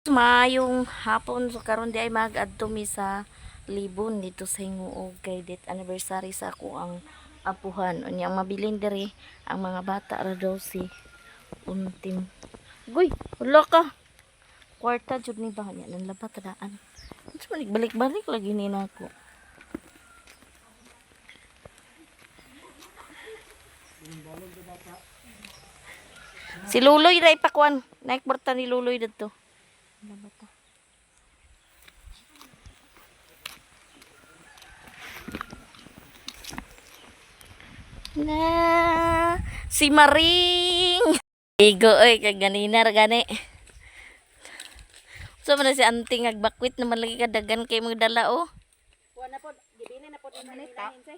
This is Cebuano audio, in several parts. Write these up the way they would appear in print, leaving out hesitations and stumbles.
Maayong hapon. So karon di ay mag-adto mi sa Libon dito sa Hinguog kay death anniversary sa ako ang apuhan. Unya ang mabilin diri ang mga bata ra daw si Untim. Goy, wala ka. Kwarta jud ni ba niya nang labat daan. Unsa man balik-balik lagi ni nako. Si Luloy ra ipakuan. Naik borta ni Luloy didto. Labat ta. Na si Maring. Igo oy kay ganina ra gani. So man na si auntie ngagbakwit naman lagi kadagan kay magdala oh. Kuha na po, gibili na po din nila say.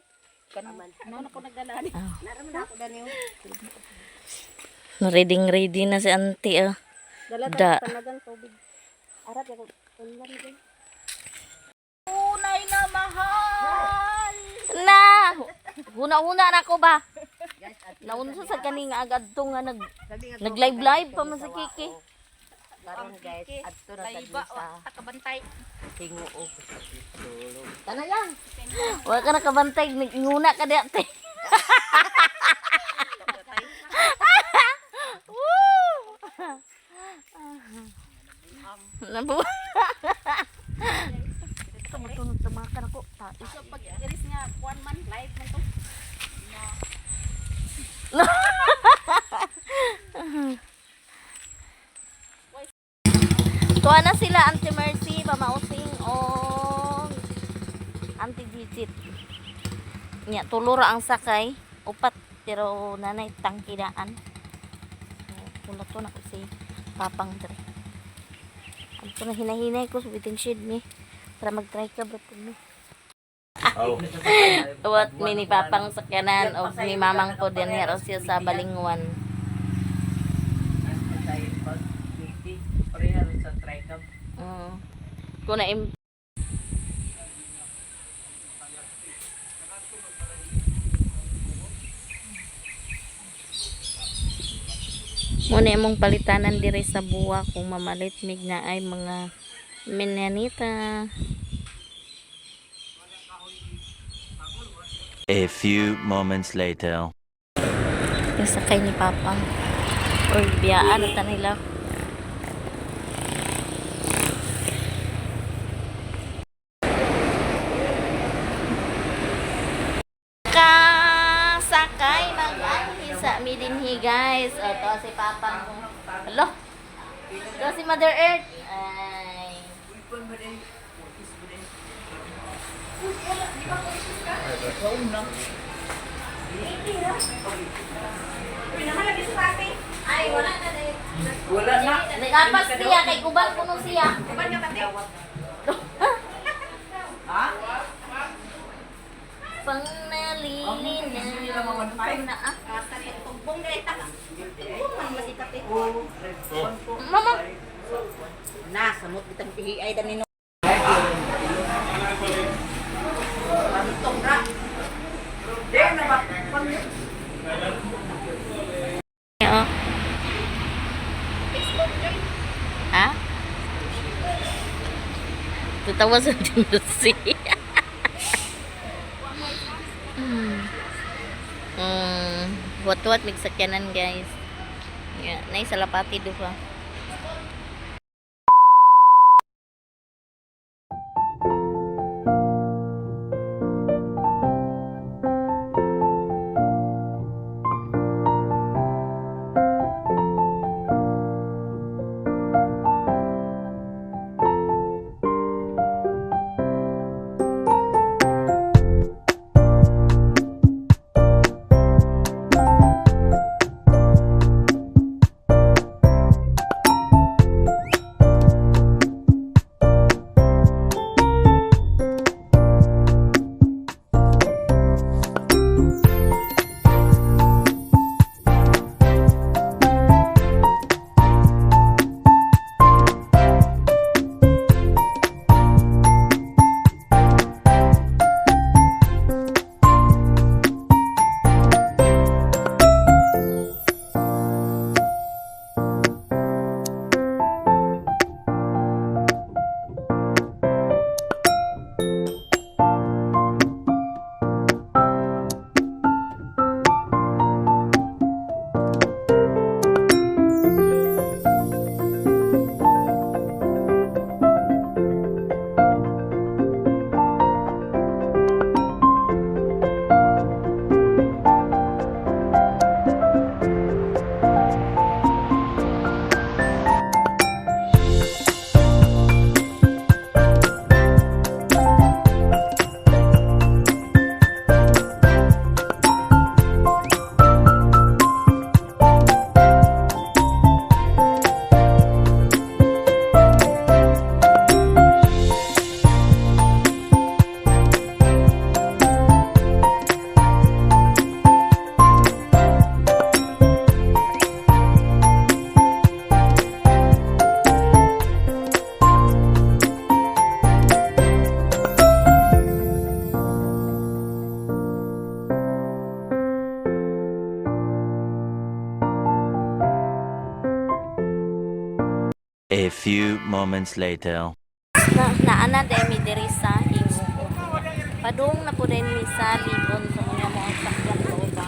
Kanang ano na po nagdala ni. Naram na ako daniyo. Ready ready na si auntie oh. Dala Da. ta panagang tubig. Arap ako unlan din. Tunay na mahal. Na huna-huna na ko ba? Naunsa sa kani nga agad to nga nag nag live live pa man sa Kiki. Karon guys, adto na sad mi sa Takabantay. Hinguog. Kana lang. Wa ka nakabantay, nguna ka di ate. Woo! Nabu. Tumutunog tamakan ako. Tais. So pag iris nga kuan man live man to. Tuwa na sila, Auntie Mercy, pamausing, o Auntie Gigit. Nya, tulura ang sakay. Upat, pero nanay tangkidaan. So, Wala to na ko si Papang dre. Anto na hinahinay ko sa bitin shed ni. Para mag-try ka ba po ni. Wat mi ni Papang sakyanan o ni Mamang po din hero siya sa Balingwan. Kung na Muna imong palitanan diri sa buwa kung mamalit mig na ay mga minanita. A few moments later. Yung sakay ni Papang. Or biyaan na nila. Kasakay mag-anhi sa midinhi guys. O, to si Papang. Hello. To si Mother Earth. Ay. Ay, wala na din. Wala na. Nag-apas siya kay Kuban kuno siya. Kuan nga pati. Ha? Pang nalilinaw na ah. Asa ni tugbong dai ta. Tugbong man masikap eh. Mama, Na samot bitang pihi ay dani no. Pantong ra. oh. Ha? Tatawa sa Timothy. What migsakyanan guys. Yeah, nay salapati duha. A few moments later. Na naana dahil mi diri sa Hinguog. Padung na po din mi sa Libon sa mga mga sakyan ko ba.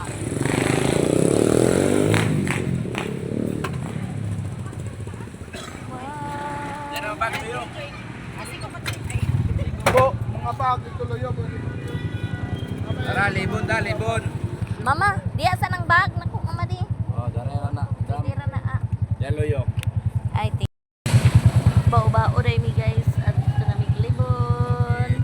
Po, mga bag, ituloy yun. Tara, libon da, libon. Mama, diya sa nang bag nako mama di. Oh, dara na. Dira na ah. Yaluyok. Ay, ti. Bao-bao dahil mi guys at ito na mi Libon.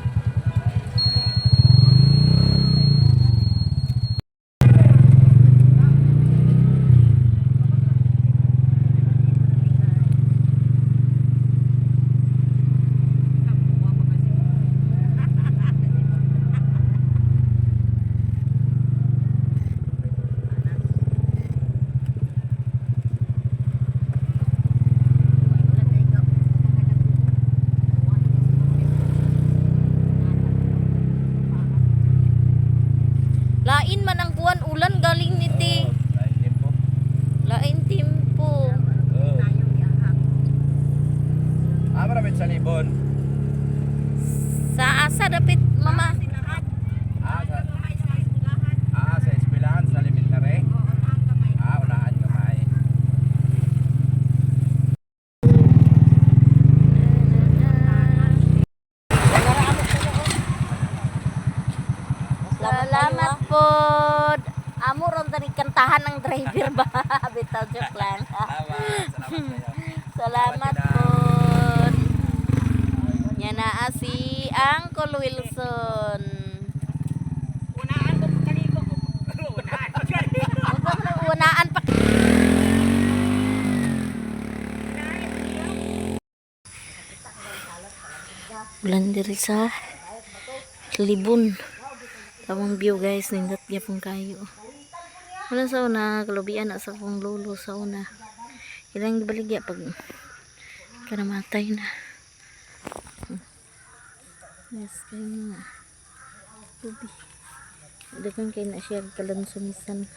Lain man ang kuwan ulan galing ni ti. Lain timpo. Ah, maramit sa libon. Sa asa dapit mama. Ah, sa Ah, sa eskwelahan, sa elementary. Ah, unahan kamay. Salamat po. Amo ron tani kantahan ng driver ba? Bitaw joke lang. Tama, salamat sa'yo. Salamat po. Yan na si Uncle Wilson. Unaan ko pagkaligo ko. Unaan ko. Huwag mo nang unaan pa. Ulan diri sa Libon. Tamang view guys, nindot gyapon kayo. Wala sa una, kalubian na sa akong lolo sa una. Ilang gibaligya pag kanamatay na. Yes, kayo nga. Lubi. Dagan kayo na siya kalansumisan.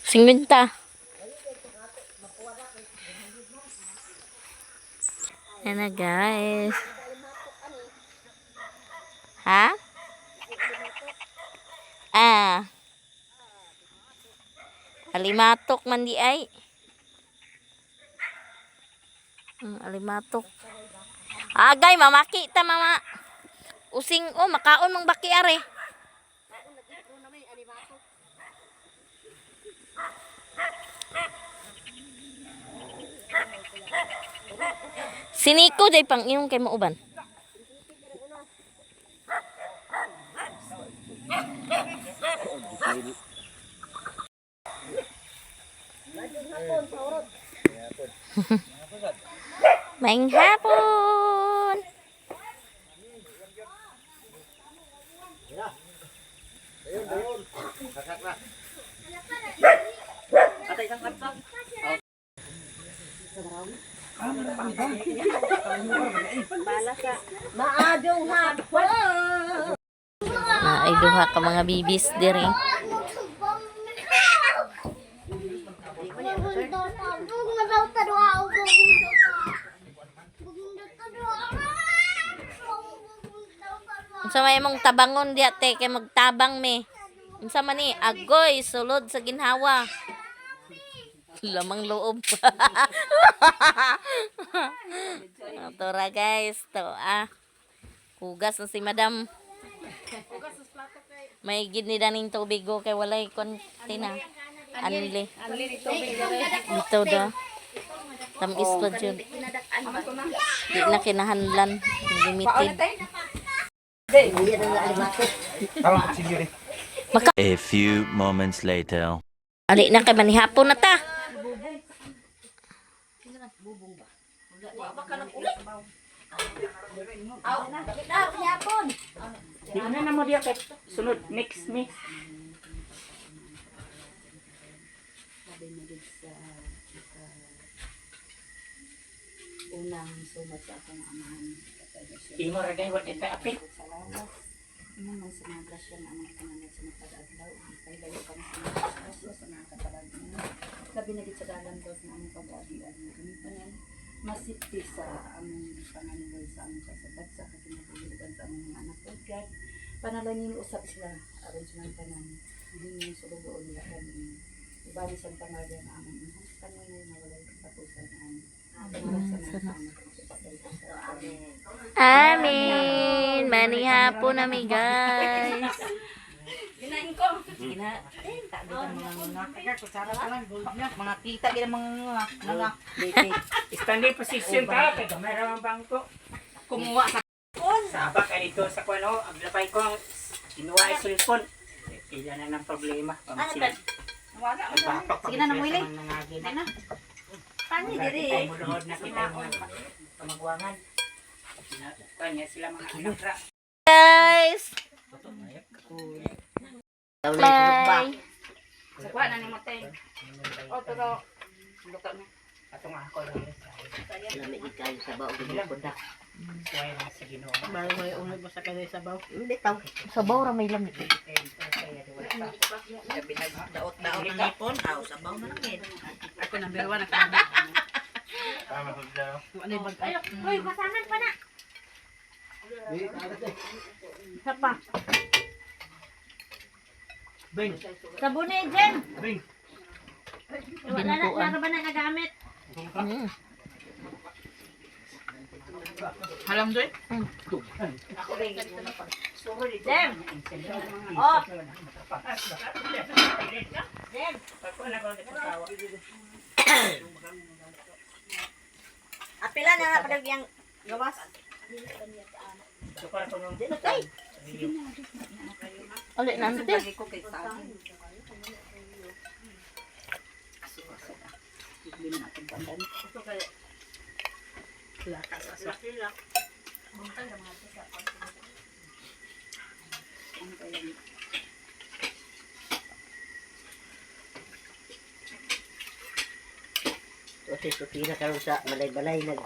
Singwinta. Yan na guys. Ha? Ah. Alimatok man di ay. Alimatok. Agay, mamaki ta mama. Using oh, makaon mong baki are. Siniko day pang iyong kay mauban. Maing hapon. Maadong hapon. Na ay duha ka mga bibis diri. Unsa may imong tabangon diya te kay magtabang mi. Unsa man ni agoy sulod sa ginhawa. Lamang loob. Tora guys, to ah. Kugas na si madam. May gid ni daning tubig go kay walay konti na. Anli. Dito do. Tamis pa jud. Di na kinahanlan. Limited. A few moments later. Ali na kay manihapon na ta. Di na na mo diya kay sunod next me. Unang sumat sa akong amahan. Imo ra gay wa kita apil. Salamat. Imo man sa mga grasya nga among panganad sa mga pag-adlaw. Pahilayo kami sa mga grasya sa mga katarag mo. Labi na gid sa dalan daw sa among pag-agian nga kami tanan masipti sa among pangandoy sa among kasabat sa kinabuhi sa among mga anak o God. Panalangin usap sila aron sa mga tanan. Hindi mo sulugoon nila kami. Ibali sa pangalan nga among inahang kanunay na walay katapusan. Amen. Amen. Amen. Manihapon na mi guys. Mga kita gid ang mga Standing position ta kay gamay ra ang bangko. kumuha sa Saba kay ito sa kuno, ang labay ko kinuha ay cellphone. Pila na ng problema. Ano Sige na, namuili. na. Pani Diri. Na kita mga pamagwangan. Kanya sila mga anak ra. Guys. Bye. Kuha na ni Matay. O pero luka na. Atong ako lang. Lami gid kayo sa bao gid ko da. Suway na sa Ginoo. Hindi taw. Sabaw ra may lamig. Daot-daot ng hipon, aw sabaw na lang gid. Ako number 1 ako. Uy, basanan pa na. Isa pa. Sabunay, Jen! Wala na, wala ba na nagamit? Halam doy. Jem! Oh! Jem! Apila na nga padag yang gawas. Uli na ante. Lagi ko kay sa akin. Aso aso. Hindi na natin pandan. Lakas aso. Ano kaya yun? Ote supira karon sa balay-balay nag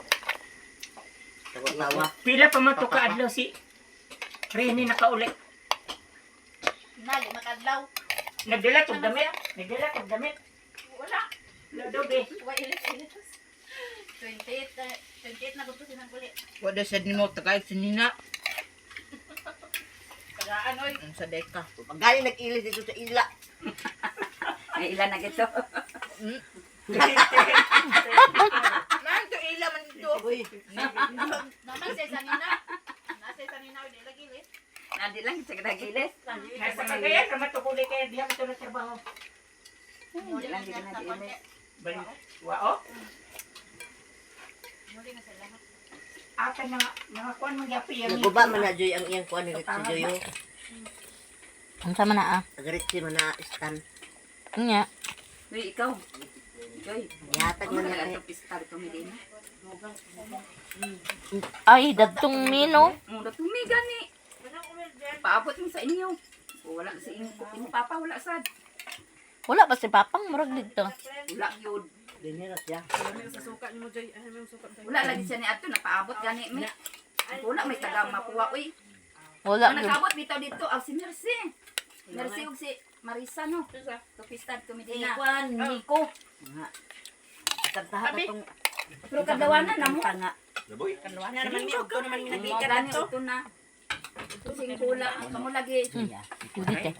tawa-tawa. Pila pa man to kaadlaw si Rene nakauli. Nali, makadlaw. Nagdala tog damit. Nagdala tog damit. Wala. Wala daw be. Wala ilis, ilis. 28, 28 na gusto sinang uli. Wala sa nimo tagay sinina. Tagaan, oy. Ang sa deka. Paggali nag-ilis dito sa ila. May ilan na gito. Man to ila man dito. Uy, Naman sa sanina. Nasa sanina, di lagi ilis. Nandi lang sa kadagilis. Nasa Cagayan raman to kuli kaya diha mo to nagtrabaho. Hindi lang gid na gilis. Balik. Wao. Ata na mga kuan man gyapon yang naguba man na joy ang iyang kuan ni si Joyo. Unsa man na ah? Agaritsi man na stan. Nya. Uy, ikaw. Joy. Gihatag Ano man na na lang pista dito Medina? Ay, dadtong mino. Mura tumiga ni. Paabot mo sa inyo. O, wala sa inyo. Imo papa wala sad. Wala pa si Papang murag dito. Wala yun. Dinero siya. Wala lagi siya ni ato napaabot gani mi. Wala may taga mapuwa uy. Wala Ang gyud. nakaabot bitaw dito aw si Mercy. Mercy ug si Marisa no. Tupista dito Medina. Kuan Nico. Kantahan na tong Pero kadawanan na mo. nga. Kanluan na naman mi ugto naman mi Nagikan na to. na. Singkula ang kamo lagi. Pwede te.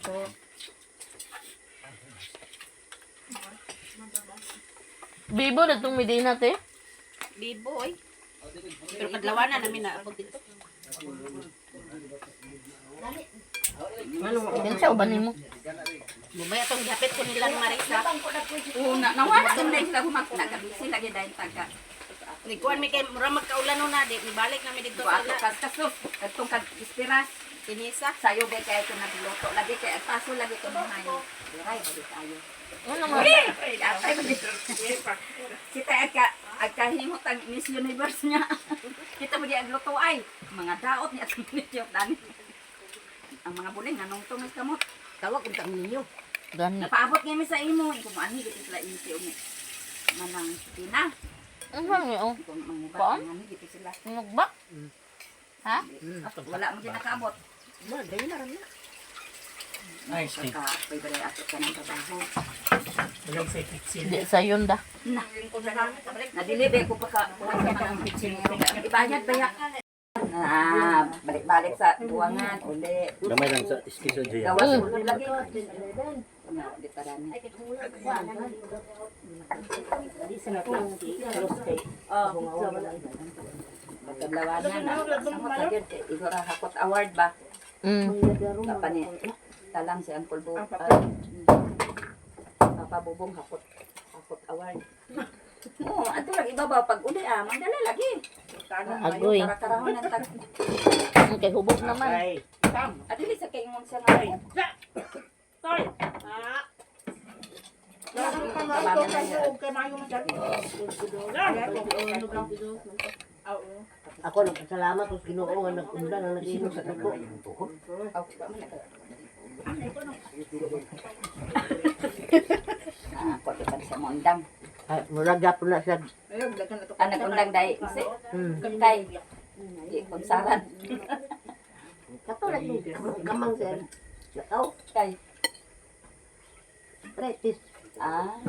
Bibo datong Medina te. Bibo oy. Pero kadlawanan namin na abot dito. Kinsa uban nimo? Bumaya tong gihapit ko nilang Marisa. Una, nawala sa mga sila humakna kabisi lagi dahil taga. Nikuan mi kay mura magkaulan na di nibalik na mi didto sa Ato kas kasos, katong kag ispiras. Sinisa. Sayo ba kay ito nagluto lagi kay ang paso lagi ko mahay. Diray ba tayo. Ano man? Atay ba dito? Kita agka agkahimot ang Miss Universe niya. Kita mo di ang luto ay mga daot niya atong ninyo dani. Ang mga buling anong tungis kamot. Tawag unta ninyo. Gani. Napaabot ngayon sa imo, kung ano gid sila imo si umi. Manang tina, Ano man oh? kung mga Kuan? ano gid sila. Nugba? Ha? Wala mo gid nakaabot. Mo dayon na ram na. Ay, sige. Ka pwede ato ka ng trabaho. Bulog sa pitsil. Di sayon da. Na. Nadilibe ko pa ka kuha sa mga ibayad baya. Ah, balik-balik sa buwangan uli. Gamay lang sa iskiso diya. Gawas ulo lagi. Na, di tarani. Oh. Pagkadlawanan na. Samot na gyud kay Igora Hakot Award ba? Papa ni talang si Uncle Bo. Papa Bubong Hakot Hakot Award. Oo, ato lang ibabaw pag uli ah, mandala lagi. Agoy. Karakarahon ng tag. Kay hubog naman. Ay, Adili sa kay ingon siya nga. Ako nagpasalamat sa Ginoo nga nag-unlan ang nag-inom sa dugo. Ah, ko pa sa mondang. Ay, murag gapon na siya. Ah, nagundang dai. Kasi kay di konsaran Katulad ni gamang sir. Lakaw, kay. pretis. Ah.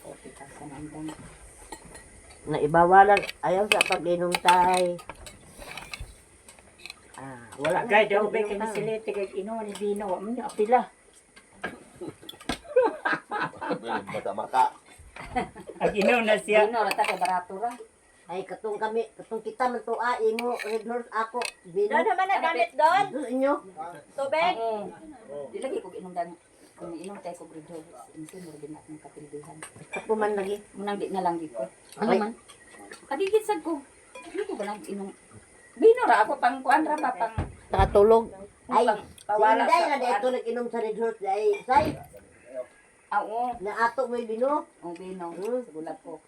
Okay pa sa mondang. Na ibawalan ayaw sa pag-inom tay. Ah, wala na. Agay daw ba kay nisilite kay ino ni Bino, wa man niya apila. Bata mata. Ag ino na siya. Dino ra ta kay barato ra. Ay katong kami, katong kita man to ah, imo red horse ako. Bino. Doon naman na gamit doon. Doon inyo. Tubig. Di lagi kog inom dan kung inom tayo kog Red Horse, insin mo rin akong kapildihan. Ako man lagi. Munang di na lang gid ko. Ano man? Kadigit sad ko. Di ko ganang inom. Bino ra ako pang kuan ra ba pang Nakatulog. Ay, pang pawala Sinday sa na kuan. dito nag-inom sa red horse ay say Ah, oo. na ato may bino. Oh, bino. Sa gulat ko.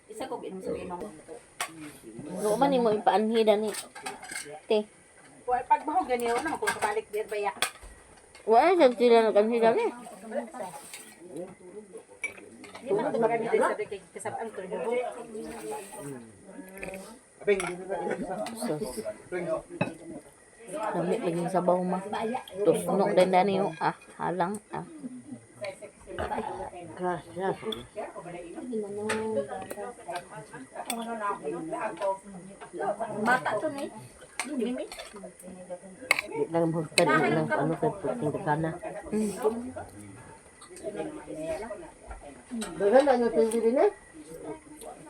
Isa kog inom sa bino. No man nimo ipaanhi dani. Te. Wa pagbahog gani wala man kung kabalik dir baya. Wa sa sila naganhi dani. Di man to magani dir sa kay kasab-an to. Sus. Lami laging sabaw ma. Tusno din dani oh. Ah, halang ah. Gracias. Bata to ni. Di lang mahugtan ang ano kay puting kasana. Doon na yung sili din eh.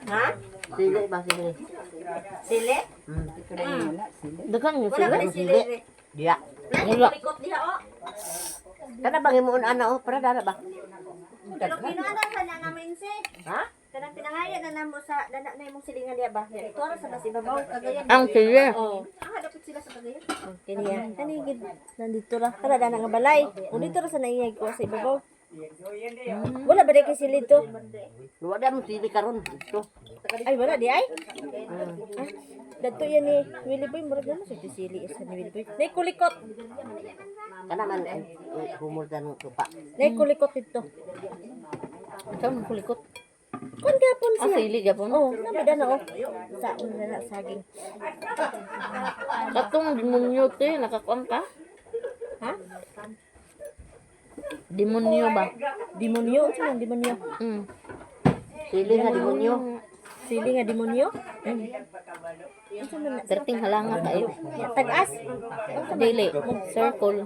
Ha? Sili ba sili? Sili? Ito na yung wala. Sili. Daghan yung Wala sila. ba ni sili? Diya. Wala. Likot diha oh. Kana bang imuon ana oh, para dara ba? Pero pinuana sa na namin si. Ha? Kanang pinangaya na namo sa dana na imong silingan diha ba? Ito ra sa mas ibabaw Cagayan. Ang sila. Oh. Ah, dapat sila sa Cagayan. Oh, kini ya. Kani gid nandito ra. Tara dana nga balay. O dito ra sa naiyay ko sa ibabaw. Wala ba di kay sili to? Wala mo sili karon ito. Ay wala di ay. Ah, Dadto yan ni Willie Boy murag naman sa sili isa ni Willie Boy. Nay kulikot. Kana man ay humor dan tupa. Nay kulikot dito. Ikaw man kulikot. Kon gapon Ah, siya. sili gapon. Oh, nami dana oh. Sa una na saging. Katong demonyo te, nakakuan ka? Ha? Demonyo ba? Demonyo, unsa man demonyo? Sili nga demonyo. Sili nga demonyo? Unsa man na? Perting halanga kayo. Tag-as. Dili, circle.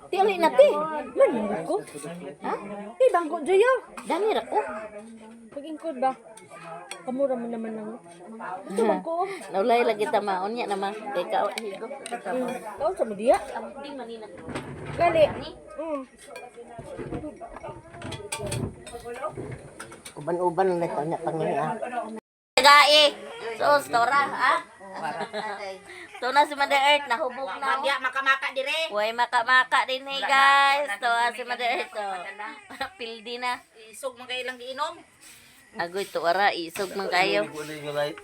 Ti ali na ti. Man ko. Ha? Ti bangko Joyo. Dani ra ko. Pag-ingkod ba? Kamura mo naman lang. Ito bangko. Oh. Naulay lagi ta maon nya naman. Kay ka higop ta mo. Kaon sa mo diya. Di manina. Gali. Uban-uban lang ito niya pangini ah. Gae. So, stora ha. To na si Mother Earth nahubog na. Mamaya makamaka dire. Way makamaka din hey guys. To ah, si Mother Earth. Oh. Pildi na. Isog man kay ilang giinom. Agoy to ara isog man kayo. Wala yung light.